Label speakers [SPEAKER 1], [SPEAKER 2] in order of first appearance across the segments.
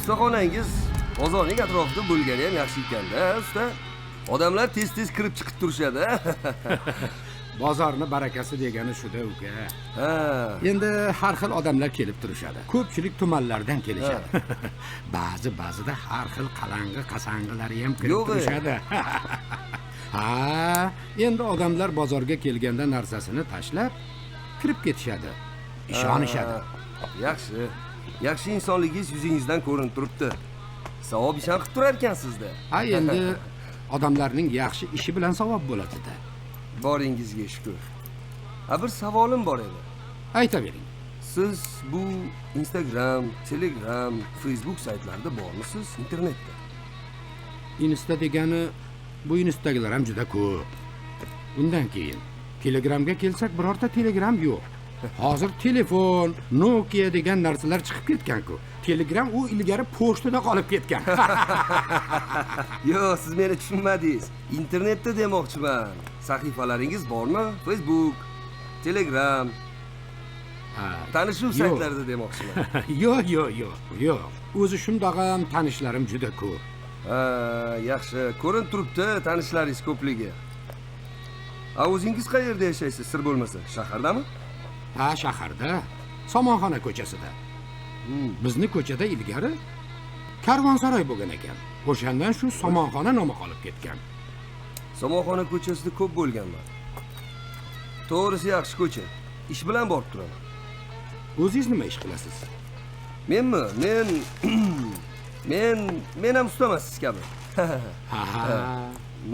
[SPEAKER 1] Ustaxonangiz bozorning atrofida bo'lgani ham yaxshi ekanda, usta. Odamlar tez-tez kirib chiqib turishadi.
[SPEAKER 2] Bozorni barakasi degani shuda, uka.
[SPEAKER 1] Ha.
[SPEAKER 2] Endi har xil odamlar kelib turishadi. Ko'pchilik tumanlardan kelishadi. Ba'zi ba'zida har xil qalang'i qasang'ilari ham kirib turishadi. Ha, endi odamlar bozorga kelganda narsasini tashlab kirib ketishadi. Ishonishadi.
[SPEAKER 1] Yaxshi. Yaxshi insonligingiz yuzingizdan ko'rinib turibdi. Savob ish ham qilib turar ekansizda.
[SPEAKER 2] Ha, endi odamlarning yaxshi ishi bilan savob bo'ladi-da.
[SPEAKER 1] Boringizga shukr. Ha, bir savolim bor edi.
[SPEAKER 2] Aytavering.
[SPEAKER 1] Siz bu Instagram, Telegram, Facebook saytlarida bormisiz internetda?
[SPEAKER 2] Insta degani bu Instagilar ham juda ko'p. Undan keyin Telegramga kelsak, birorta Telegram yo'q. Hozir telefon, Nokia degan narsalar chiqib ketgan-ku. Telegram u ilgari pochtada qolib ketgan.
[SPEAKER 1] Yo'q, siz meni tushunmadingiz. Internetda demoqchiman. Sahifalaringiz bormi? Facebook, Telegram. Tanishuv saytlarida demoqchiman.
[SPEAKER 2] Yo'q, yo'q, yo'q, yo'q. O'zi shundoq ham tanishlarim juda ko'p.
[SPEAKER 1] Ha, yaxshi. Ko'rinib turibdi tanishlaringiz ko'pligi. A o'zingiz qayerda yashaysiz, sir bo'lmasa? Shahardami?
[SPEAKER 2] Ha, shaharda, Somonxona ko'chasida. Bizni ko'chada ilgari karvonsaroy bo'lgan ekan. O'shandan shu Somonxona nomi qolib ketgan.
[SPEAKER 1] Somonxona ko'chasida ko'p bo'lganman. To'g'risi yaxshi ko'cha. Ish bilan borib turaman.
[SPEAKER 2] O'zingiz nima ish qilasiz?
[SPEAKER 1] Menmi? Men men ham ustaman siz kabi.
[SPEAKER 2] Ha.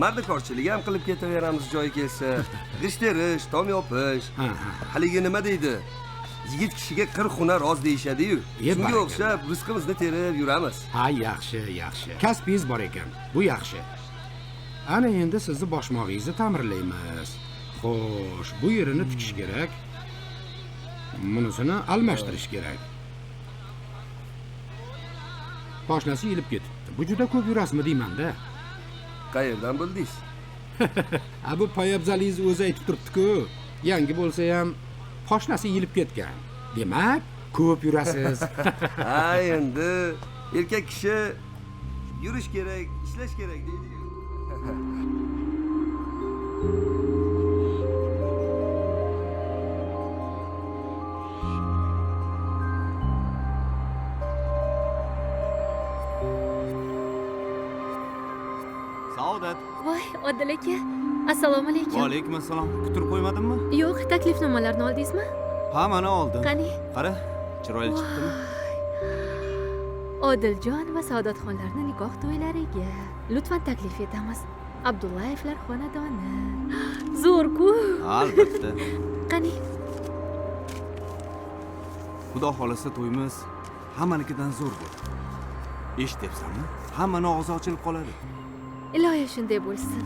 [SPEAKER 1] Mardikorchilik ham qilib ketaveramiz joyi kelsa. G'isht terish, tom yopish. Haligi nima deydi? Yigit kishiga 40 hunar oz deyishadi-yu. Shunga o'xshab rizqimizni terib yuramiz.
[SPEAKER 2] Ha, yaxshi, yaxshi. Kasbingiz bor ekan. Bu yaxshi. Ana endi sizni boshmog'ingizni ta'mirlaymiz. Xo'sh, bu yerini tikish kerak. Bunisini almashtirish kerak. Poshnasi yilib ketibdi. Bu juda ko'p yurasizmi deyman-da.
[SPEAKER 1] Qayerdan bildingiz?
[SPEAKER 2] Ha, bu poyabzalingiz o'zi aytib turibdi-ku. Yangi bo'lsa ham poshnasi yilib ketgan. Demak, ko'p yurasiz.
[SPEAKER 1] Ha, endi erkak kishi yurish kerak, ishlash kerak deydi-ku.
[SPEAKER 3] Saodat.
[SPEAKER 4] Voy, Odil aka. Assalomu alaykum.
[SPEAKER 3] Va alaykum assalom. Kutirib qo'ymadimmi?
[SPEAKER 4] Yo'q, taklifnomalarni oldingizmi?
[SPEAKER 3] Ha, mana oldim.
[SPEAKER 4] Qani?
[SPEAKER 3] Qara, chiroyli chiqdimi?
[SPEAKER 4] Odiljon va Saodatxonlarning nikoh to'ylariga lutfan taklif etamiz. Abdullayevlar xonadoni. Zo'r-ku.
[SPEAKER 3] Albatta.
[SPEAKER 4] Qani?
[SPEAKER 3] Xudo xolasa to'yimiz hammanikidan zo'r bo'ladi. Eshityapsanmi? Hammani og'zi ochilib qoladi.
[SPEAKER 4] Iloyo shunday bo'lsin.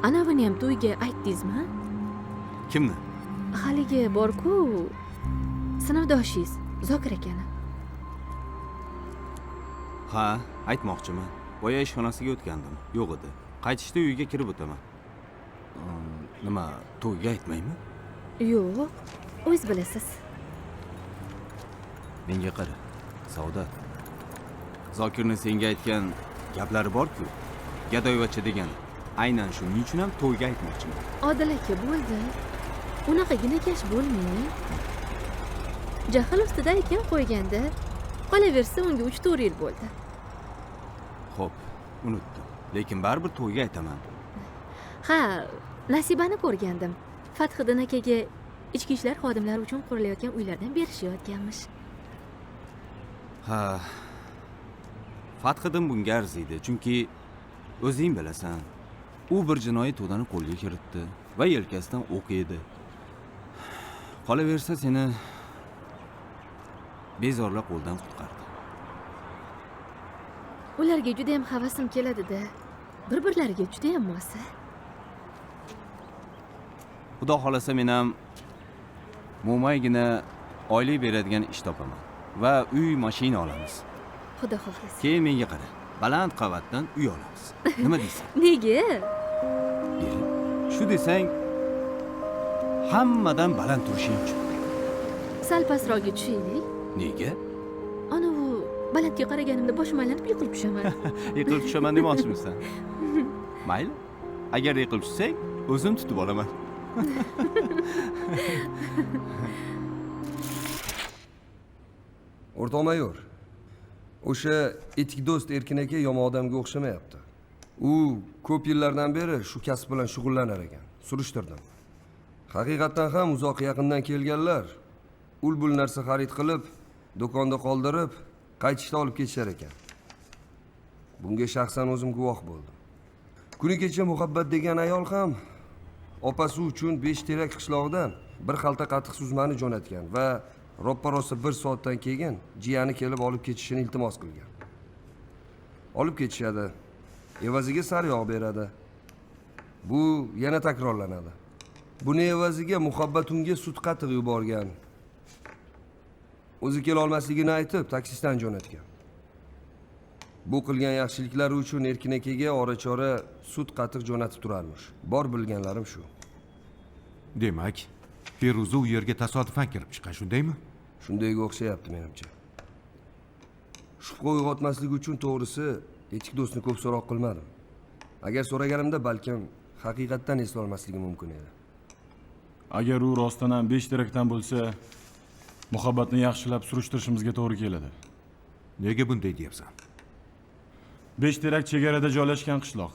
[SPEAKER 4] Anavini ham to'yga aytdingizmi?
[SPEAKER 3] Kimni?
[SPEAKER 4] Haligi bor-ku, sinfdoshingiz Zokir akani.
[SPEAKER 3] Ha, aytmoqchiman. Boya ishxonasiga o'tgandim, yo'q edi. Qaytishda uyga kirib o'taman. Nima, to'yga aytmaymi?
[SPEAKER 4] Yo'q, o'z bilasiz.
[SPEAKER 3] Menga qara, Saodat. Zokirni senga aytgan gaplari bor-ku, gadoyvacha degani. Aynan shuning uchun ham to'yga aytmoqchiman.
[SPEAKER 4] Odil aka, bo'ldi. Unaqagina kash bo'lmang. Jahl ustida ekan qo'yganda, qolaversa unga 3-4 yil bo'ldi.
[SPEAKER 3] Xo'p, unutdim. Lekin baribir to'yga aytaman.
[SPEAKER 4] Ha, Nasibani ko'rgandim. Fathiddin akaga ichki ishlar xodimlari uchun qurilayotgan uylardan berishayotganmish.
[SPEAKER 3] Ha. Fathiddin bunga arziydi, chunki o'zing bilasan, u bir jinoiy to'dani qo'lga kiritdi va yelkasidan o'q yedi. Qolaversa seni bezorlar qo'ldan qutqardi.
[SPEAKER 4] Ularga juda ham havasim keladi-da. Bir-birlariga juda ham mos.
[SPEAKER 3] Xudo xolasa men ham mo'maygina oylik beradigan ish topaman va uy, mashina olamiz.
[SPEAKER 4] Xudo xohlasa.
[SPEAKER 3] Keyin menga qara. Baland qavatdan uy olamiz. Nima deysan?
[SPEAKER 4] Nega?
[SPEAKER 3] Shu desang Hammadan baland turishing uchun.
[SPEAKER 4] Sal pastroqga tushaylik.
[SPEAKER 3] Nega?
[SPEAKER 4] Ana u balandga qaraganimda boshim aylanib yiqilib tushaman.
[SPEAKER 3] Yiqilib tushaman demoqchimisan? Mayli. Agar yiqilib tushsang, o'zim tutib olaman.
[SPEAKER 1] O'rtoq mayor, o'sha etik do'st Erkin aka yomon odamga o'xshamayapti. U ko'p yillardan beri shu kasb bilan shug'ullanar ekan. Surishtirdim. Haqiqatan ham uzoq yaqindan kelganlar ul-bul narsa xarid qilib, do'konda qoldirib, qaytishda olib ketishar ekan. Bunga shaxsan o'zim guvoh bo'ldim. Kuni kecha Muhabbat degan ayol ham opasi uchun 5 terak qishlog'idan bir xalta qatiq suzmani jo'natgan va roppa-rosa 1 soatdan keyin jiyani kelib olib ketishini iltimos qilgan. Olib ketishadi. Evaziga sariyog' beradi. Bu yana takrorlanadi. Buni evaziga Muhabbat unga sut qatiq yuborgan. O'zi kela olmasligini aytib, taksistdan jo'natgan. Bu qilgan yaxshiliklari uchun Erkin akaga ora-chora sut qatiq jo'natib turarmish. Bor bilganlarim shu.
[SPEAKER 5] Demak, Feruza u yerga tasodifan kirib chiqqan, shundaymi?
[SPEAKER 1] Shundayga o'xshayapti menimcha. Shubha uyg'otmaslik uchun to'g'risi etik do'stni ko'p so'roq qilmadim. Agar so'raganimda balkim haqiqatdan eslolmasligi mumkin edi.
[SPEAKER 6] Agar u rostdan ham 5 terakdan bo'lsa, Muhabbatni yaxshilab surishtirishimizga to'g'ri keladi.
[SPEAKER 5] Nega bunday deyapsan?
[SPEAKER 6] 5 terak chegarada joylashgan qishloq.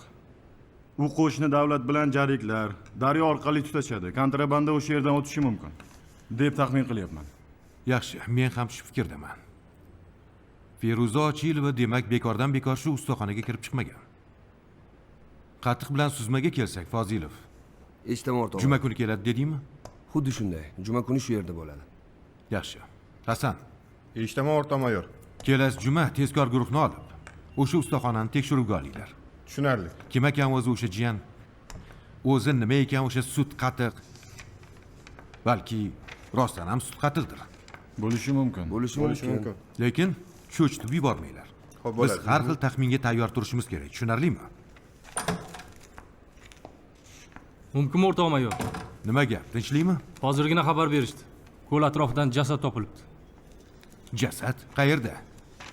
[SPEAKER 6] U qo'shni davlat bilan jarliklar daryo orqali tutashadi. Kontrabanda o'sha yerdan o'tishi mumkin deb taxmin qilyapman.
[SPEAKER 5] Yaxshi, men ham shu fikrdaman. Feruza Ochilova demak bekordan bekor shu ustaxonaga kirib chiqmagan. Qatiq bilan suzmaga kelsak, Fozilov.
[SPEAKER 1] Eshitaman o'rtoq.
[SPEAKER 5] Juma kuni keladi dedingmi?
[SPEAKER 1] Xuddi shunday. Juma kuni shu yerda bo'ladi.
[SPEAKER 5] Yaxshi. Hasan.
[SPEAKER 7] Eshitaman o'rtoq mayor.
[SPEAKER 5] Kelasi juma tezkor guruhni olib, o'sha ustaxonani tekshiruvga olinglar.
[SPEAKER 7] Tushunarli.
[SPEAKER 5] Kim ekan o'zi o'sha jiyan? O'zi nima ekan o'sha sut qatiq? Balki rostdan ham sut qatiqdir.
[SPEAKER 6] Bo'lishi mumkin.
[SPEAKER 1] Bo'lishi mumkin.
[SPEAKER 5] Lekin cho'chitib yubormanglar. Biz har xil taxminga tayyor turishimiz kerak. Tushunarlimi?
[SPEAKER 8] Mumkinmi o'rtoq mayor?
[SPEAKER 5] Nima gap? Tinchlikmi?
[SPEAKER 8] Hozirgina xabar berishdi. Ko'l atrofidan jasad topilibdi.
[SPEAKER 5] Jasad qayerda?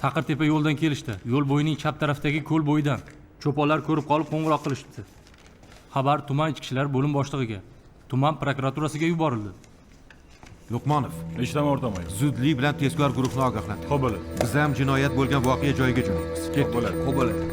[SPEAKER 8] Taqirtepa yo'ldan kelishdi. Yo'l bo'yining chap tarafidagi ko'l bo'yidan. Cho'ponlar ko'rib qolib qo'ng'iroq qilishdi. Xabar tuman ichki ishlar bo'lim boshlig'iga, tuman prokuraturasiga yuborildi.
[SPEAKER 5] Luqmonov,
[SPEAKER 6] eshitaman o'rtoq mayor.
[SPEAKER 5] Zudlik bilan tezkor guruhni ogohlantiring.
[SPEAKER 6] Xo'p bo'ladi.
[SPEAKER 5] Biz ham jinoyat bo'lgan voqea joyiga jo'naymiz. Ketdik.
[SPEAKER 6] Bo'ladi.
[SPEAKER 1] Xo'p bo'ladi.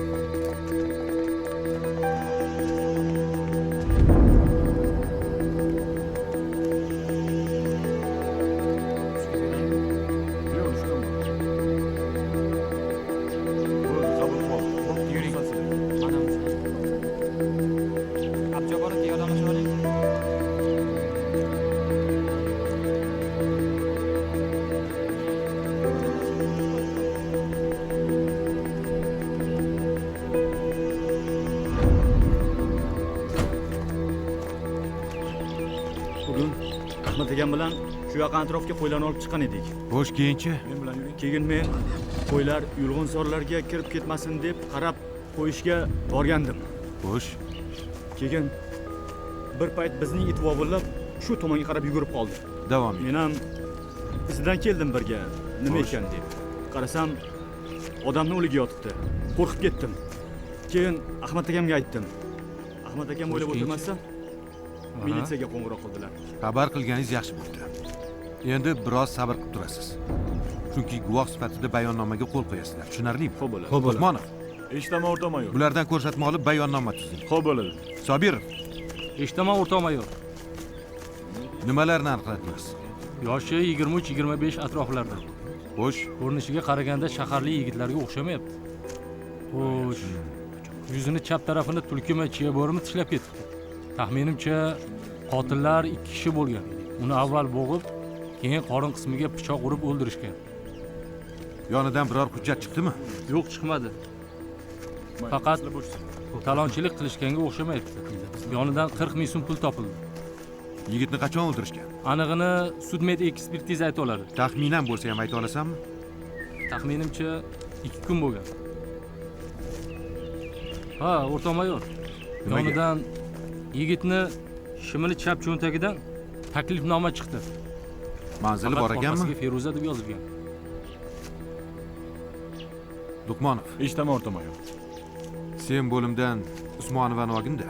[SPEAKER 9] Bilan shu yaqin atrofga qo'ylarni olib chiqqan edik.
[SPEAKER 5] Xo'sh, keyinchi?
[SPEAKER 6] Men bilan yuring.
[SPEAKER 9] Keyin men qo'ylar yulg'unzorlarga kirib ketmasin deb qarab qo'yishga borgandim.
[SPEAKER 5] Xo'sh.
[SPEAKER 9] Keyin bir payt bizning it vovullab shu tomonga qarab yugurib qoldi.
[SPEAKER 5] Davom et.
[SPEAKER 9] Men ham izidan keldim birga, nima ekan deb. Qarasam odamning o'ligi yotibdi. Qo'rqib ketdim. Keyin Ahmad akamga aytdim. Ahmad akam o'ylab o'tirmasdan militsiyaga qo'ng'iroq qildilar.
[SPEAKER 5] Xabar qilganingiz yaxshi bo'ldi. Endi biroz sabr qilib turasiz. Chunki guvoh sifatida bayonnomaga qo'l qo'yasizlar. Tushunarlimi?
[SPEAKER 9] Xo'p bo'ladi.
[SPEAKER 5] Xo'p bo'ladi. Usmonov.
[SPEAKER 6] Eshitaman o'rtoq mayor.
[SPEAKER 5] Bulardan ko'rsatma olib bayonnoma tuzing.
[SPEAKER 6] Xo'p bo'ladi.
[SPEAKER 5] Sobirov.
[SPEAKER 8] Eshitaman o'rtoq mayor.
[SPEAKER 5] Nimalarni aniqladingiz?
[SPEAKER 8] Yoshi 23-25 atroflarda.
[SPEAKER 5] Xo'sh,
[SPEAKER 8] ko'rinishiga qaraganda shaharli yigitlarga o'xshamayapti. Xo'sh, yuzini chap tarafini tulkimi, chiya bo'rimi tishlab ketibdi. Taxminimcha, qotillar 2 kishi bo'lgan. Uni avval bo'g'ib, keyin qorin qismiga pichoq urib o'ldirishgan.
[SPEAKER 5] Yonidan biror hujjat chiqdimi?
[SPEAKER 8] Yo'q, chiqmadi. Faqat talonchilik qilishganga o'xshamayapti. Yonidan 40 ming so'm pul topildi.
[SPEAKER 5] Yigitni qachon o'ldirishgan?
[SPEAKER 8] Anig'ini sudmed ekspertiza ayta oladi.
[SPEAKER 5] Taxminan bo'lsa ham ayta olasanmi?
[SPEAKER 8] Taxminimcha 2 kun bo'lgan. Ha, o'rtoq mayor. Yonidan yigitni shimini chap cho'ntagidan Taklifnoma chiqdi.
[SPEAKER 5] Manzili bor ekanmi?
[SPEAKER 8] Feruza deb yozilgan.
[SPEAKER 5] Luqmonov.
[SPEAKER 6] Eshitaman o'rtoq mayor.
[SPEAKER 5] Sen bo'limdan Usmonovani olgin-da.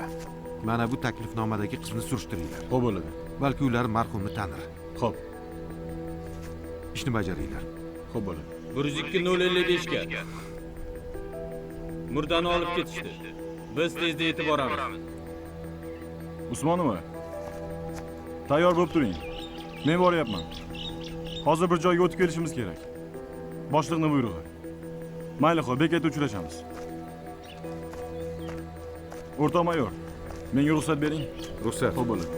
[SPEAKER 5] Mana bu taklifnomadagi qizni surishtiringlar.
[SPEAKER 6] Xo'p bo'ladi.
[SPEAKER 5] Balki ular marhumni tanir.
[SPEAKER 6] Xo'p.
[SPEAKER 5] Ishni bajaringlar.
[SPEAKER 6] Xo'p bo'ladi.
[SPEAKER 10] 102.055 ga. Murdani olib ketishdi. Biz tezda yetib boramiz.
[SPEAKER 6] Usmonova, tayyor bo'lib turing. Men boryapman. Hozir bir joyga o'tib kelishimiz kerak. Boshliqning buyrug'i. Mayli, xo'p, bekatda uchrashamiz. O'rtoq mayor, menga ruxsat bering.
[SPEAKER 5] Ruxsat.
[SPEAKER 6] Xo'p bo'ladi.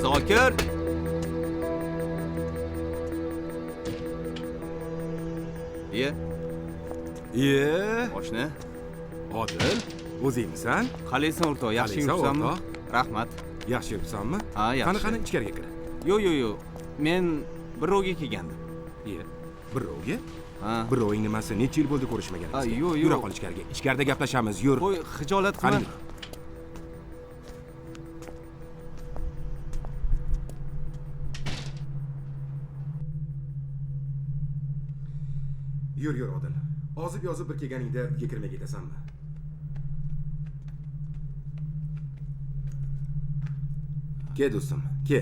[SPEAKER 3] Zokir. Iye.
[SPEAKER 11] Iye.
[SPEAKER 3] Oshna.
[SPEAKER 11] Odil, o'zingmisan?
[SPEAKER 3] Qalaysan o'rtoq, yaxshi yuribsanmi? Rahmat.
[SPEAKER 11] Yaxshi yuribsanmi?
[SPEAKER 3] Ha, yaxshi.
[SPEAKER 11] Qani, qani ichkariga kir.
[SPEAKER 3] Yo'q, yo'q, yo'q. Men birovga kelgandim.
[SPEAKER 11] Iye. Birovga? Ha. Biroving nimasi? Necha yil bo'ldi ko'rishmaganimizga?
[SPEAKER 3] Yo'q, yo'q.
[SPEAKER 11] Yura qol ichkariga. Ichkarida gaplashamiz, yur.
[SPEAKER 3] Qo'y, xijolat qilma.
[SPEAKER 11] Yur, yur Odil. Ozib yozib bir kelganingda uyga kirmay ketasanmi? Ke do'stim, ke.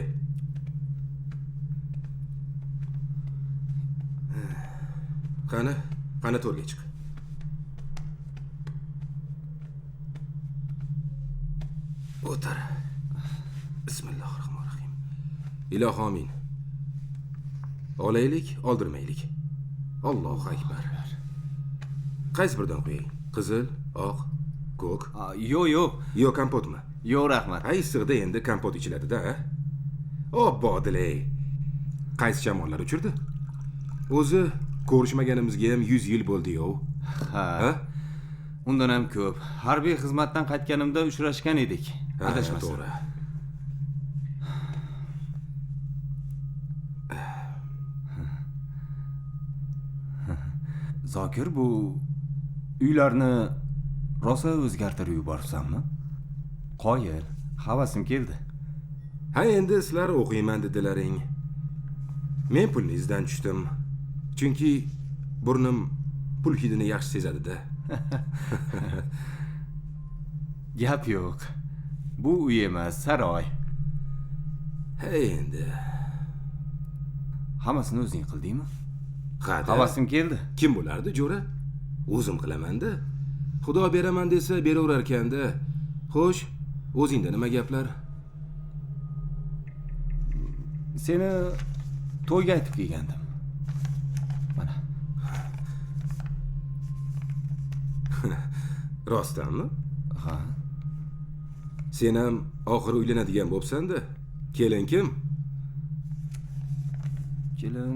[SPEAKER 11] Qani, qani to'rga chiq. O'tir. Bismillahirrohmanirrohim. Ilohi amin. Olaylik, oldirmaylik. Allohu akbar. Qaysi birdan qo'yay? Qizil, oq, ko'k?
[SPEAKER 3] Yo'q, yo'q.
[SPEAKER 11] Yo'q, kompotmi?
[SPEAKER 3] Yo'q, rahmat.
[SPEAKER 11] Ha, issiqda endi kompot ichiladi-da, ha? Obbo, Odil-ey. Qaysi shamollar uchirdi? O'zi ko'rishmaganimizga ham 100 yil bo'ldi-yo'q.
[SPEAKER 3] Ha. Undan ham ko'p. Harbiy xizmatdan qaytganimda uchrashgan edik. Adashmasam.
[SPEAKER 11] To'g'ri.
[SPEAKER 3] Zokir, bu uylarni rosa o'zgartirib yuborsanmi? Qoyil, havasim keldi.
[SPEAKER 11] Ha, endi sizlar o'qiyman dedilaring. Men pulni izdan tushdim. Chunki burnim pul hidini yaxshi sezadi-da.
[SPEAKER 3] Gap yo'q. Bu uy emas, saroy.
[SPEAKER 11] Ha, endi
[SPEAKER 3] hammasini o'zing qildingmi?
[SPEAKER 11] Ha,
[SPEAKER 3] havasim keldi.
[SPEAKER 11] Kim bo'lardi, jo'ra? O'zim qilaman-da. Xudo beraman desa beraverar ekan-da. Xo'sh, o'zingda nima gaplar?
[SPEAKER 3] Seni to'yga aytib kelgandim. Mana.
[SPEAKER 11] Rostdanmi?
[SPEAKER 3] Ha.
[SPEAKER 11] Sen ham oxiri uylanadigan bo'psan-da. Kelin kim?
[SPEAKER 3] Kelin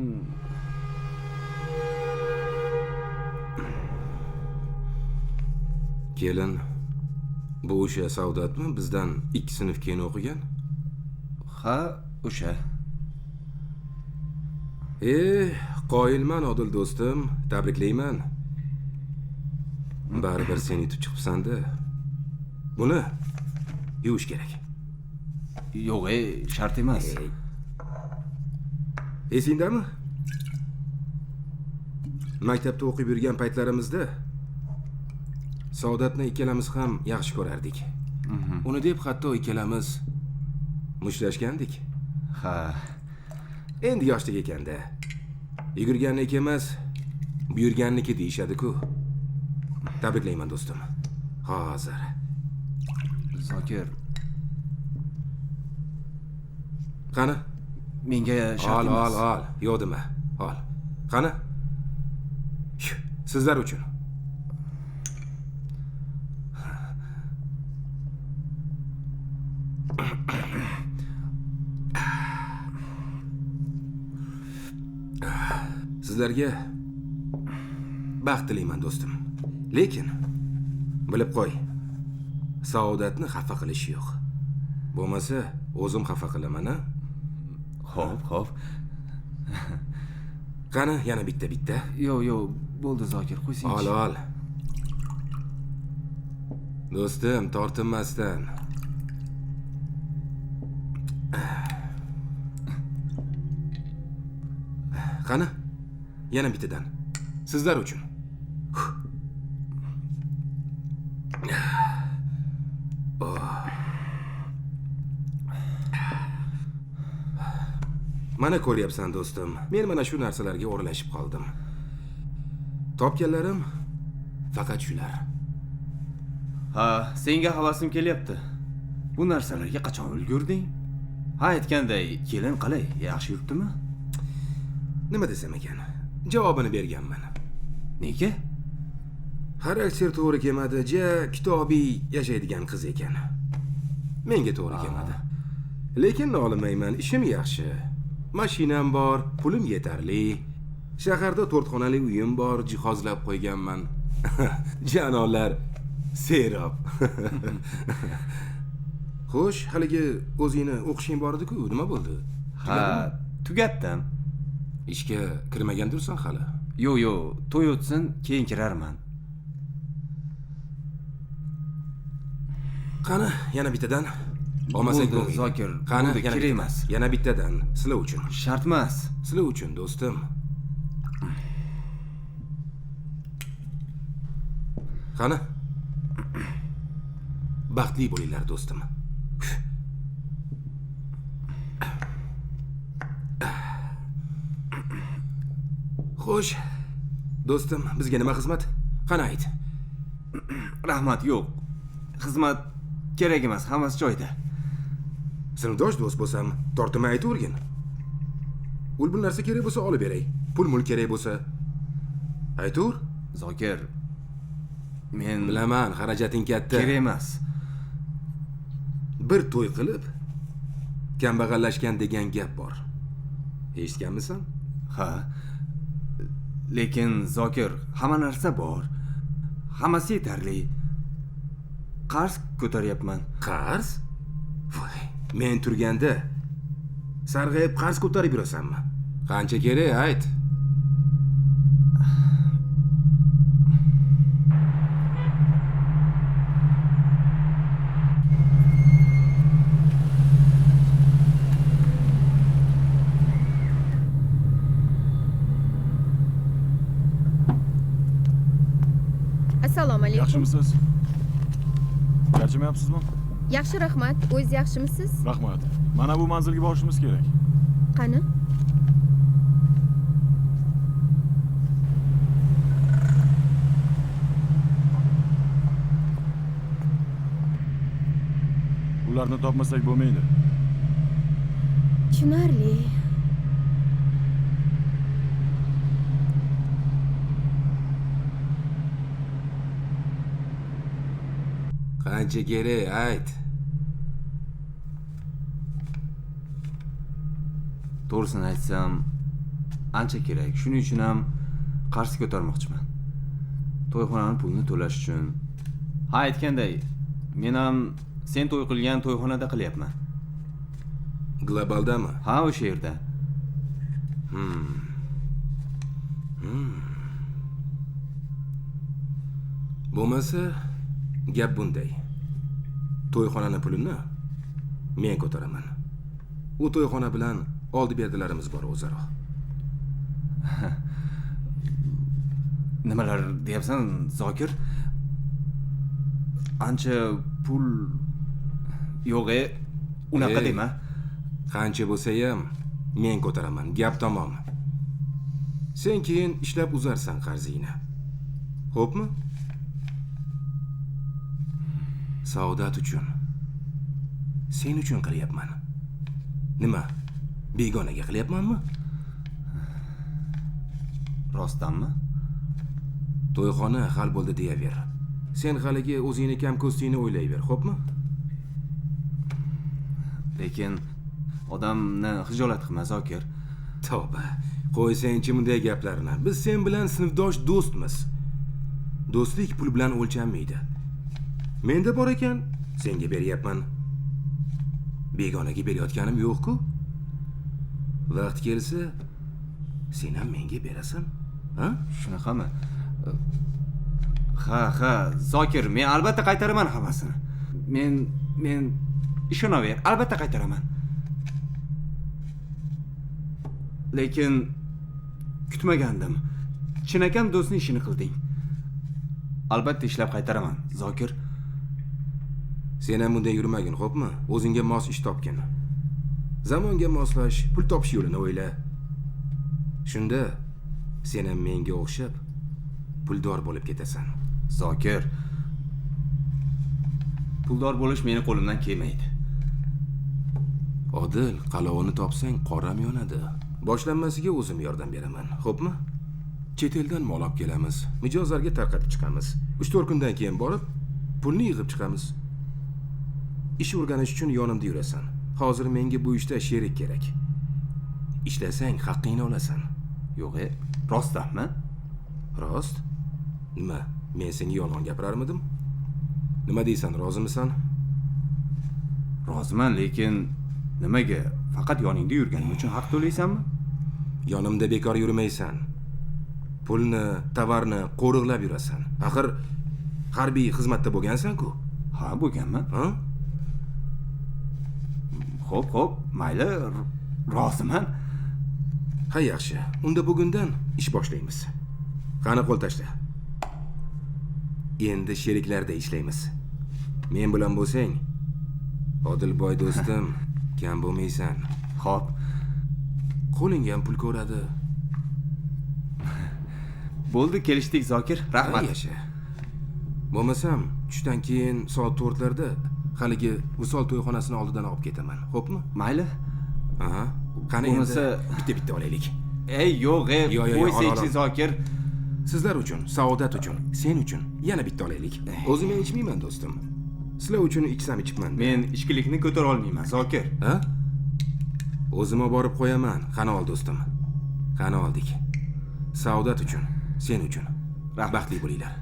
[SPEAKER 11] Kelin bu o'sha Saodatmi? Bizdan 2 sinf keyin o'qigan?
[SPEAKER 3] Ha, o'sha.
[SPEAKER 11] Qoyilman Odil do'stim, tabriklayman. Baribir sen yutib chiqibsan-da. Buni yuvish kerak.
[SPEAKER 3] Yo'q, shart emas.
[SPEAKER 11] Esingdami? Maktabda o'qib yurgan paytlarimizda Saodatni ikkalamiz ham yaxshi ko'rardik. Uni deb hatto ikkalamiz mushtlashgandik.
[SPEAKER 3] Ha.
[SPEAKER 11] Endi yoshlik ekanda. Yugurganniki emas, buyurganniki deyishadi-ku. Tabriklayman do'stim. Hozir.
[SPEAKER 3] Zokir.
[SPEAKER 11] Qani?
[SPEAKER 3] Menga shart emas.
[SPEAKER 11] Ol, ol, ol. Yo'q dema. Ol. Qani? Sizlar uchun. Sizlarga baxt tilayman do'stim. Lekin bilib qo'y, Saodatni xafa qilish yo'q. Bo'lmasa o'zim xafa qilaman, a?
[SPEAKER 3] Xo'p, xo'p.
[SPEAKER 11] Qani, yana bitta.
[SPEAKER 3] Yo'q, yo'q, bo'ldi Zokir, qo'ysangchi.
[SPEAKER 11] Ol, ol. Do'stim, tortinmasdan. Qani, yana bittadan. Sizlar uchun. Mana ko'ryapsan do'stim, men mana shu narsalarga o'ralashib qoldim. Topganlarim faqat shular.
[SPEAKER 3] Ha, senga havasim kelyapti. Bu narsalarga qachon ulgurding? Ha, aytganday, kelin qalay, yaxshi yuribdimi?
[SPEAKER 11] Nima desam ekan? Javobini berganman.
[SPEAKER 3] Nega?
[SPEAKER 11] Xarakter to'g'ri kelmadi, ja kitobiy yashaydigan qiz ekan. Menga to'g'ri kelmadi. Lekin nolimayman, ishim yaxshi. Mashinam bor, pulim yetarli. Shaharda 4 xonali uyim bor, jihozlab qo'yganman. Janonlar serob. Xo'sh, haligi o'zingni o'qishing bor edi-ku, nima bo'ldi?
[SPEAKER 3] Ha, tugatdim.
[SPEAKER 11] Ishga kirmagandirsan hali?
[SPEAKER 3] Yo'q, yo'q, to'y o'tsin, keyin kirarman.
[SPEAKER 11] Qani, yana bittadan. Olmasak bo'lmaydi.
[SPEAKER 3] Zokir,
[SPEAKER 11] qani,
[SPEAKER 3] yana kerak emas.
[SPEAKER 11] Yana bittadan, sizlar uchun.
[SPEAKER 3] Shart emas.
[SPEAKER 11] Sizlar uchun, do'stim. Qani? Baxtli bo'linglar, do'stim. Xo'sh, do'stim, bizga nima xizmat? Qani ayt.
[SPEAKER 3] Rahmat, yo'q. Xizmat kerak emas, hammasi joyida.
[SPEAKER 11] Sinfdosh do'st bo'lsam, tortinmay aytavergin. Ul bu narsa kerak bo'lsa olib beray. Pul mul kerak bo'lsa aytaver.
[SPEAKER 3] Zokir, men
[SPEAKER 11] bilaman, xarajating katta.
[SPEAKER 3] Kerak emas.
[SPEAKER 11] Bir to'y qilib kambag'allashgan degan gap bor. Eshitganmisan?
[SPEAKER 3] Ha. Lekin Zokir, hamma narsa bor. Hammasi yetarli. Qarz ko'taryapman.
[SPEAKER 11] Qarz? Voy, men turganda sarg'ayib qarz ko'tarib yurasanmi? Qancha kerak, ayt.
[SPEAKER 12] Assalomu alaykum.
[SPEAKER 6] Yaxshimisiz? Charchamayapsizmi?
[SPEAKER 12] Yaxshi, rahmat. O'zingiz yaxshimisiz?
[SPEAKER 6] Rahmat. Mana bu manzilga borishimiz kerak.
[SPEAKER 12] Qani?
[SPEAKER 6] Ularni topmasak bo'lmaydi.
[SPEAKER 12] Tushunarli.
[SPEAKER 11] Qancha kerak, ayt.
[SPEAKER 3] To'g'risini aytsam, ancha kerak. Shuning uchun ham qarz ko'tarmoqchiman. To'yxonaning pulini to'lash uchun. Ha, aytganday, men ham sen to'y qilgan to'yxonada qilyapman.
[SPEAKER 11] Globaldami?
[SPEAKER 3] Ha, o'sha yerda.
[SPEAKER 11] Bo'lmasa gap bunday. To'yxonani pulini men ko'taraman. U to'yxona bilan oldi berdilarimiz bor o'zaro.
[SPEAKER 3] Nimalar deyapsan, Zokir? Ancha pul yo'q, unaqa dema.
[SPEAKER 11] Qancha bo'lsa ham men ko'taraman. Gap tamom. Sen keyin ishlab uzarsan qarzingni. Xo'pmi? Saodat uchun. Sen uchun qilyapman. Nima? Begonaga qilyapmanmi?
[SPEAKER 3] Rostdanmi?
[SPEAKER 11] To'yxona hal bo'ldi deyaver. Sen haligi o'zingni kam ko'stingni o'ylayver, xo'pmi?
[SPEAKER 3] Lekin odamni xijolat qilma, Zokir.
[SPEAKER 11] Tavba. Qo'ysangchi bunday gaplarni. Biz sen bilan sinfdosh do'stmiz. Do'stlik pul bilan o'lchanmaydi. Menda bor ekan, senga beryapman. Begonaga berayotganim yo'q-ku. Vaqt kelsa, sen ham menga berasan, ha?
[SPEAKER 3] Shunaqami? Ha, ha, Zokir, men albatta qaytaraman hammasini. Men ishonaver, albatta qaytaraman. Lekin kutmagandim. Chinakam do'stning ishini qilding. Albatta ishlab qaytaraman, Zokir.
[SPEAKER 11] Sen ham bunday yurmagin, xo'pmi? O'zingga mos ish topgin. Zamonga moslash, pul topish yo'lini o'yla. Shunda sen ham menga o'xshab puldor bo'lib ketasan.
[SPEAKER 3] Zokir, puldor bo'lish meni qo'limdan kelmaydi.
[SPEAKER 11] Odil, qalovini topsang qoram yonadi. Boshlanmasiga o'zim yordam beraman, xo'pmi? Chet eldan mol olib kelamiz, mijozlarga tarqatib chiqamiz. 3-4 kundan keyin borib, pulni yig'ib chiqamiz. Ish o'rganish uchun yonimda yurasan. Hozir menga bu ishda sherik kerak. Ishlasang haqqingni olasan.
[SPEAKER 3] Yo'q, rostdanmi?
[SPEAKER 11] Rost? Nima, men senga yolg'on gapirarmidim? Nima deysan, rozimisan?
[SPEAKER 3] Roziman, lekin nimaga? Faqat yoningda yurganim uchun haq to'laysanmi?
[SPEAKER 11] Yonimda bekor yurmaysan. Pulni, tovarni qo'riqlab yurasan. Axir harbiy xizmatda bo'lgansan-ku.
[SPEAKER 3] Ha, bo'lganman.
[SPEAKER 11] Ha?
[SPEAKER 3] Xo'p, xo'p, mayli, roziman.
[SPEAKER 11] Ha, yaxshi. Unda bugundan ish boshlaymiz. Qani qo'l tashla. Endi sheriklarda ishlaymiz. Men bilan bo'lsang, Odilboy do'stim, kam bo'lmaysan.
[SPEAKER 3] Xo'p.
[SPEAKER 11] Qo'lingga ham pul ko'radi.
[SPEAKER 3] Bo'ldi, kelishdik Zokir. Rahmat.
[SPEAKER 11] Yasha. Bo'lmasam, tushdan keyin soat 4larda haligi Visol to'yxonasini oldidan olib ketaman. Xo'pmi?
[SPEAKER 3] Mayli.
[SPEAKER 11] Aha. Qani endi bitta-bitta olaylik.
[SPEAKER 3] Ey, yo'q, ey, qo'ysangchi Zokir.
[SPEAKER 11] Sizlar uchun, saodat uchun, sen uchun yana bitta olaylik. O'zim men ichmayman do'stim. Sizlar uchun ichsam ichibman.
[SPEAKER 3] Men ichkilikni ko'tara olmayman, Zokir.
[SPEAKER 11] Ha? O'zim borib qo'yaman. Qani ol do'stim. Qani oldik. Saodat uchun, sen uchun. Baxtli bo'linglar.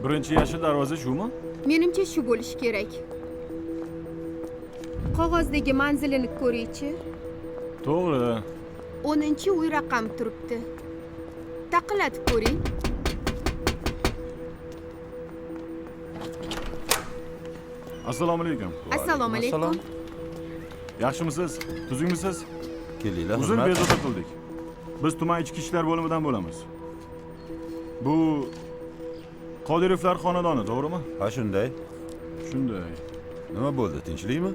[SPEAKER 6] Birinchi yashil darvoza shumi?
[SPEAKER 12] Menimcha shu bo'lishi kerak. Qog'ozdagi manzilini ko'ringchi.
[SPEAKER 6] To'g'ri.
[SPEAKER 12] 10-uy raqam turibdi. Taqillatib ko'ring.
[SPEAKER 6] Assalomu alaykum.
[SPEAKER 12] Assalomu alaykum.
[SPEAKER 6] Yaxshimisiz? Tuzukmisiz?
[SPEAKER 13] Kelinglar.
[SPEAKER 6] Uzr, bezovta qildik. Biz tuman ichki ishlar bo'limidan bo'lamiz. Bu Qodirovlar xonadoni, to'g'rimi?
[SPEAKER 13] Ha, shunday.
[SPEAKER 6] Shunday.
[SPEAKER 13] Nima bo'ldi, tinchlikmi?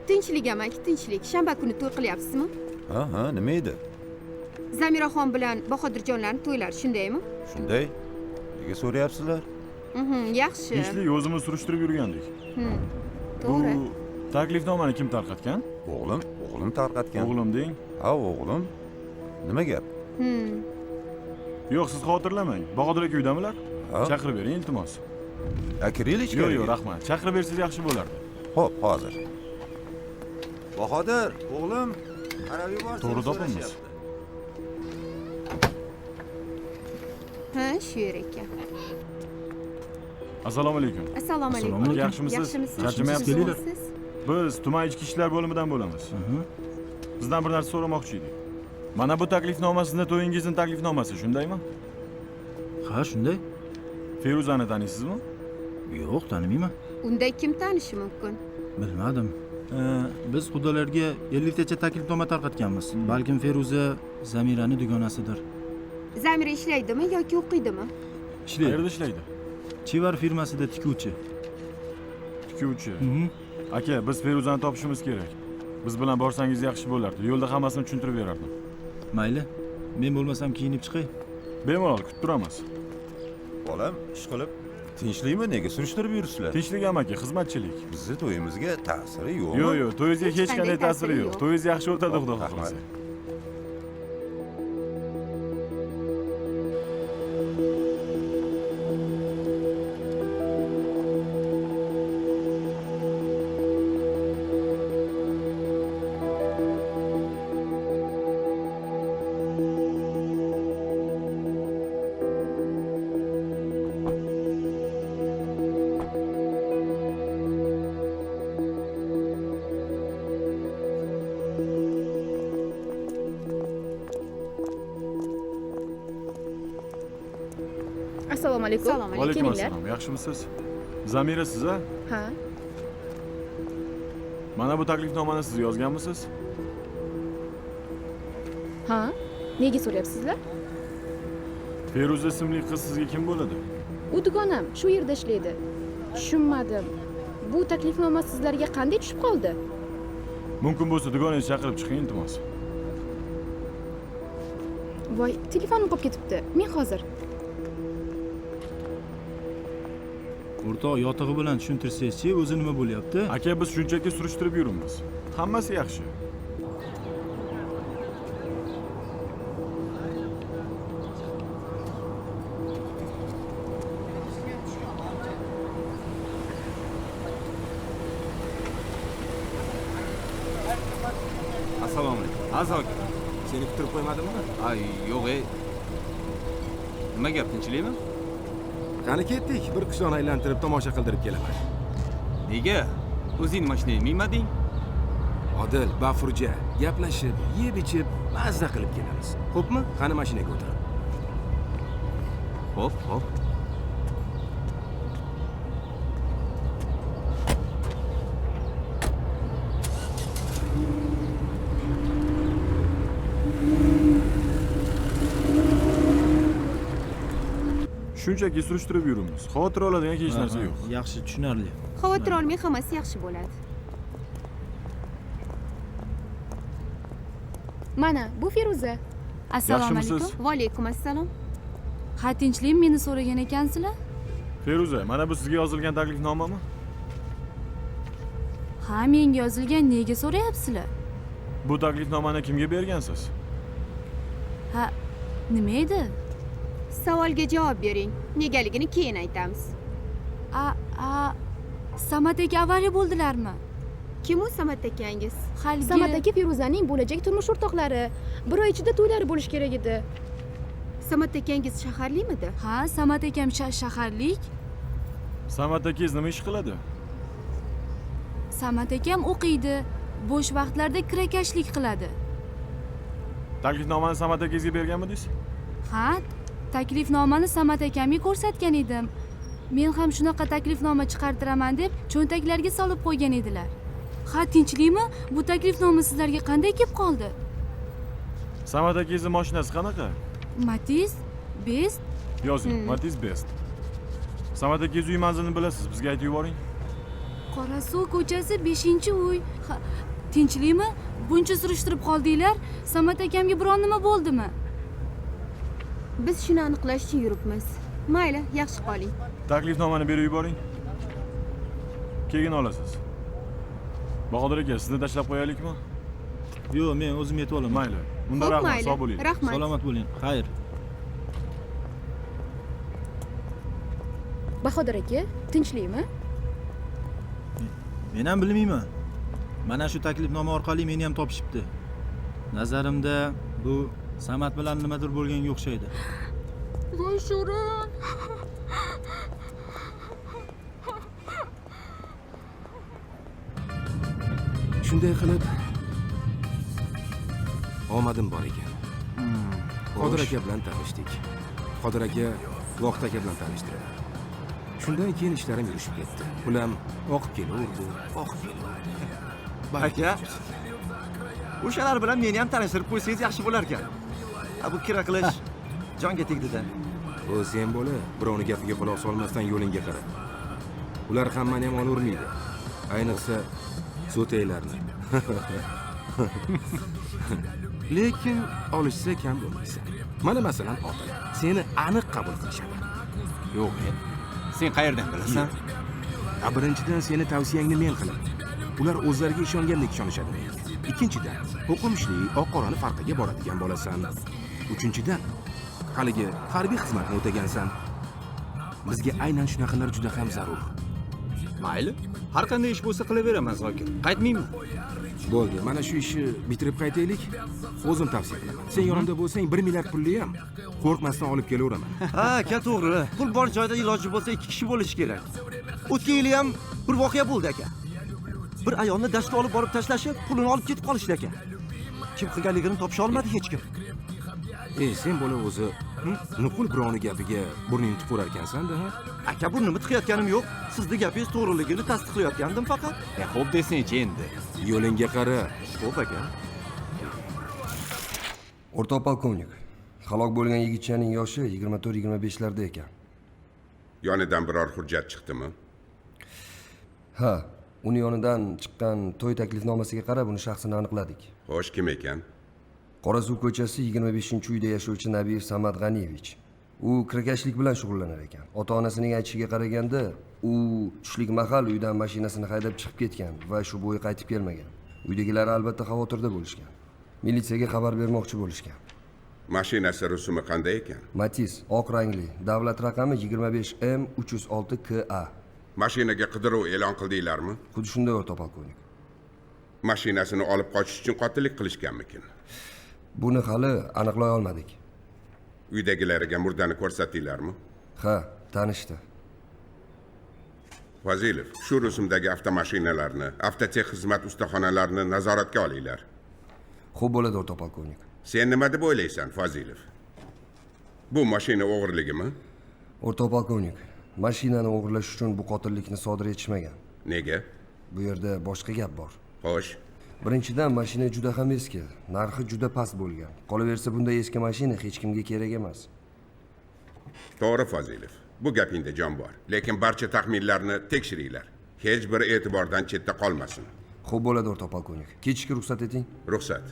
[SPEAKER 12] Tinchlik amaki, tinchlik. Shanba kuni to'y qilyapsizmi?
[SPEAKER 13] Ha, ha, nima edi?
[SPEAKER 12] Zamiraxon bilan Bahodirjonlarning to'ylari, shundaymi?
[SPEAKER 13] Shunday. Nega so'rayapsizlar?
[SPEAKER 12] Yaxshi.
[SPEAKER 6] Tinchlik, o'zimiz surishtirib yurgandik.
[SPEAKER 12] To'g'ri.
[SPEAKER 6] Bu taklifnomani kim tarqatgan?
[SPEAKER 13] O'g'lim, o'g'lim tarqatgan.
[SPEAKER 6] O'g'lim deng?
[SPEAKER 13] Ha, o'g'lim. Nima gap?
[SPEAKER 6] Yo'q, siz xotirlamang. Bahodir aka uydamilar? Chaqirib bering, iltimos.
[SPEAKER 13] Kiraylik ichkariga.
[SPEAKER 6] Yo'q, yo'q, rahmat. Chaqirib bersangiz yaxshi bo'lardi.
[SPEAKER 13] Xo'p, hozir. Bahodir, o'g'lim, qarab yubor.
[SPEAKER 6] To'g'ri topamiz.
[SPEAKER 12] Ha, shu yer ekan.
[SPEAKER 6] Assalomu alaykum.
[SPEAKER 12] Assalomu alaykum.
[SPEAKER 6] Yaxshimisiz? Charchamayapsizmi? Biz tuman ichki ishlar bo'limidan bo'lamiz. Sizdan bir narsa so'ramoqchi edik. Mana bu taklifnoma sizni to'yingizning taklifnomasi, shundaymi?
[SPEAKER 9] Ha, shunday.
[SPEAKER 6] Feruzani taniysizmi?
[SPEAKER 9] Yo'q, tanimayman.
[SPEAKER 12] Unda kim tanishi mumkin?
[SPEAKER 9] Bilmadim. Biz qudalarga 50 tacha taklifnoma tarqatganmiz. Balkim Feruza Zamirani dugonasidir.
[SPEAKER 12] Zamira ishlaydimi yoki o'qiydimi?
[SPEAKER 9] Ishlaydi.
[SPEAKER 6] Qayerda ishlaydi?
[SPEAKER 9] Chivar firmasida tikuvchi.
[SPEAKER 6] Tikuvchi. Aka, biz Feruzani topishimiz kerak. Biz bilan borsangiz yaxshi bo'lardi. Yo'lda hammasini tushuntirib berardim.
[SPEAKER 9] Mayli. Men bo'lmasam kiyinib chiqay.
[SPEAKER 6] Bemalol kutib turamiz.
[SPEAKER 13] Bolam, ish qilib tinchlikmi? Nega surishtirib yuribsizlar?
[SPEAKER 6] Tinchlik amaki, xizmatchilik.
[SPEAKER 13] Bizni to'yimizga ta'siri yo'qmi?
[SPEAKER 6] Yo'q, yo'q, to'yingizga hech qanday ta'siri yo'q. To'yingiz yaxshi o'tadi, Xudo xohlasa.
[SPEAKER 14] Assalomu alaykum.
[SPEAKER 6] Assalomu alaykum. Assalom. Yaxshimisiz? Zamira siz a?
[SPEAKER 14] Ha.
[SPEAKER 6] Mana bu taklifnomani siz yozganmisiz?
[SPEAKER 14] Ha. Nega so'rayapsizlar?
[SPEAKER 6] Feruza ismli qiz sizga kim bo'ladi?
[SPEAKER 14] U dugonam, shu yerda ishlaydi. Tushunmadim. Bu taklifnoma sizlarga qanday tushib qoldi?
[SPEAKER 6] Mumkin bo'lsa dugonangizni chaqirib chiqing, iltimos.
[SPEAKER 14] Voy, telefonim qolib ketibdi. Men hozir.
[SPEAKER 15] O'rtoq, yotig'i bilan tushuntirsangiz-chi, o'zi nima bo'lyapti?
[SPEAKER 6] Aka, biz shunchaki surishtirib yuribmiz. Hammasi yaxshi.
[SPEAKER 3] Assalomu alaykum. Azok,
[SPEAKER 11] seni kutib qo'ymadimmi?
[SPEAKER 3] Ay, yo'q, ey. Nima gap, tinchlikmi?
[SPEAKER 11] Qani ketdik, bir qishloqni aylantirib tomosha qildirib kelaman.
[SPEAKER 3] Nega? O'zing mashinangga minmading?
[SPEAKER 11] Odil, bafurja, gaplashib, yeb-ichib, mazza qilib kelamiz. Xo'pmi? Qani mashinaga o'tir.
[SPEAKER 3] Xo'p, xo'p.
[SPEAKER 6] Shunchaki surishtirib yuribmiz. Xavotir oladigan hech narsa yo'q.
[SPEAKER 15] Yaxshi, tushunarli.
[SPEAKER 12] Xavotir olmang, hammasi yaxshi bo'ladi.
[SPEAKER 14] Mana, bu Feruza.
[SPEAKER 16] Assalomu alaykum.
[SPEAKER 12] Va alaykum assalom.
[SPEAKER 16] Ha, tinchlikmi, meni so'ragan ekansizlar?
[SPEAKER 6] Feruza, mana bu sizga yozilgan taklifnomami?
[SPEAKER 16] Ha, menga yozilgan, nega so'rayapsizlar?
[SPEAKER 6] Bu taklifnomani kimga bergansiz?
[SPEAKER 16] Ha, nima edi?
[SPEAKER 12] Savolga javob bering. Negaligini keyin aytamiz.
[SPEAKER 16] A Samat aka avariya bo'ldilarmi?
[SPEAKER 12] Kim u Samat akangiz?
[SPEAKER 16] Haligi
[SPEAKER 14] Samat aka Feruzaning bo'lajak turmush o'rtoqlari. Bir oy ichida to'ylari bo'lish kerak edi.
[SPEAKER 12] Samat akangiz shaharlikmidi?
[SPEAKER 16] Ha, Samat akam shaharlik.
[SPEAKER 6] Samat akangiz nima ish qiladi?
[SPEAKER 16] Samat akam o'qiydi. Bo'sh vaqtlarda kirakashlik qiladi.
[SPEAKER 6] Taklifnomani Samat akangizga berganmidingiz?
[SPEAKER 16] Ha, taklifnomani Samat akamga ko'rsatgan edim. Men ham shunaqa taklifnoma chiqartiraman deb cho'ntaklarga solib qo'ygan edilar. Ha, tinchlikmi? Bu taklifnoma sizlarga qanday kelib qoldi?
[SPEAKER 6] Samat akangizning mashinasi qanaqa?
[SPEAKER 16] Matiz Best.
[SPEAKER 6] Yozing, Matiz Best. Samat akangiz uy manzilini bilasiz, bizga aytib yuboring.
[SPEAKER 16] Qorasuv ko'chasi 5-uy. Tinchlikmi? Buncha surishtirib qoldinglar. Samat akamga biron nima bo'ldimi?
[SPEAKER 12] Biz shuni aniqlash uchun yuribmiz. Mayli, yaxshi qoling.
[SPEAKER 6] Taklifnomani berib yuboring. Keyin olasiz. Bahodir aka, sizni tashlab qo'yaylikmi?
[SPEAKER 15] Yo'q, men o'zim yetib olaman.
[SPEAKER 6] Mayli. Unda rahmat, sog' bo'ling.
[SPEAKER 12] Rahmat.
[SPEAKER 15] Salomat bo'ling. Xayr.
[SPEAKER 14] Bahodir aka, tinchlikmi?
[SPEAKER 15] Men ham bilmayman. Mana shu taklifnoma orqali meni ham topishibdi. Nazarimda bu Samat bilan nimadir bo'lganga o'xshaydi.
[SPEAKER 16] Voy sho'rim.
[SPEAKER 11] Shunday qilib omadim bor ekan. Qodir aka bilan tanishdik. Qodir aka Vohid aka bilan tanishtirdi. Shundan keyin ishlarim yurishib ketdi. Ulam oqib kelaverdi, oqib kelaverdi.
[SPEAKER 1] Aka, o'shalar bilan meni ham tanishtirib qo'ysangiz yaxshi bo'lar ekan. Bu kira qilish jonga tegdi-da.
[SPEAKER 11] O sen bola, birovning gapiga quloq solmasdan yo'lingga qara. Ular hammani ham olavermaydi. Ayniqsa so'taylarni. Lekin olishsa kam bo'lmaysan. Mana masalan, Odil, seni aniq qabul qilishadi.
[SPEAKER 3] Yo'q, sen qayerdan bilasan?
[SPEAKER 11] A birinchidan seni tavsiyangni men qilaman. Ular o'zlariga ishongandek ishonishadi menga. Ikkinchidan, o'qimishli, oq-qorani farqiga boradigan bolasan. Uchinchidan, haligi harbiy xizmatni o'tagansan. Bizga aynan shunaqalar juda ham zarur.
[SPEAKER 3] Mayli, har qanday ish bo'lsa qilaveraman, Zokir. Qaytmayman.
[SPEAKER 11] Bo'ldi, mana shu ishni bitirib qaytaylik. O'zim tavsiya qilaman. Sen yonimda bo'lsang, 1 milliard pulli ham qo'rqmasdan olib kelaveraman.
[SPEAKER 17] Ha, aka, to'g'ri. Pul bor joyda iloji bo'lsa 2 kishi bo'lishi kerak. O'tgan yili ham bir voqea bo'ldi, aka. Bir ayolni dashtga olib borib tashlashib, pulini olib ketib qolishdi, aka. Kim qilganligini topisha olmadi hech kim.
[SPEAKER 11] Ey, sen bola o'zi nuqul birovni gapiga burningni tiqaver ekansan-da, ha?
[SPEAKER 17] Aka, burnimni tiqayotganim yo'q. Sizni gapingiz to'g'riligini tasdiqlayotgandim faqat.
[SPEAKER 3] Xo'p desangchi endi.
[SPEAKER 11] Yo'lingga qara.
[SPEAKER 17] Xo'p, aka.
[SPEAKER 1] O'rtoq polkovnik, halok bo'lgan yigitchaning yoshi 24-25 larda ekan.
[SPEAKER 18] Yonidan biror hujjat chiqdimi?
[SPEAKER 1] Ha, uni yonidan chiqqan to'y taklifnomasiga qarab uni shaxsini aniqladik.
[SPEAKER 18] Xo'sh, kim ekan?
[SPEAKER 1] Qorasuv ko'chasi 25-uyda yashovchi Nabiyev Samad G'aniyevich. U kirakashlik bilan shug'ullanar ekan. Ota-onasining aytishiga qaraganda, u tushlik mahal uydan mashinasini haydab chiqib ketgan va shu bo'yi qaytib kelmagan. Uydagilar albatta xavotirda bo'lishgan. Militsiyaga xabar bermoqchi bo'lishgan.
[SPEAKER 18] Mashinasi rusumi qanday ekan?
[SPEAKER 1] Matiz, oq rangli, davlat raqami 25M 306 KA.
[SPEAKER 18] Mashinaga qidiruv e'lon qildinglarmi?
[SPEAKER 1] Xuddi shunday, o'rtoq polkovnik.
[SPEAKER 18] Mashinasini olib qochish uchun qotillik qilishganmikin?
[SPEAKER 1] Buni hali aniqlay olmadik.
[SPEAKER 18] Uydagilariga murdani ko'rsatdinglarmi?
[SPEAKER 1] Ha, tanishdi.
[SPEAKER 18] Fozilov, shu rusumdagi avtomashinalarni, avtotex xizmat ustaxonalarini nazoratga olinglar.
[SPEAKER 1] Xo'p bo'ladi, o'rtoq polkovnik.
[SPEAKER 18] Sen nima deb o'ylaysan, Fozilov? Bu mashina o'g'irligimi?
[SPEAKER 1] O'rtoq polkovnik, mashinani o'g'irlash uchun bu qotillikni sodir etishmagan.
[SPEAKER 18] Nega?
[SPEAKER 1] Bu yerda boshqa gap bor.
[SPEAKER 18] Xo'sh.
[SPEAKER 1] Birinchidan, mashina juda ham eski, narxi juda past bo'lgan. Qolaversa, bunday eski mashina hech kimga kerak emas.
[SPEAKER 18] To'g'ri, Fozilov. Bu gapingda jon bor. Lekin barcha taxminlarni tekshiringlar. Hech bir e'tibordan chetda qolmasin.
[SPEAKER 1] Xo'p bo'ladi, o'rtoq polkovnik. Ketishga ruxsat eting.
[SPEAKER 18] Ruxsat.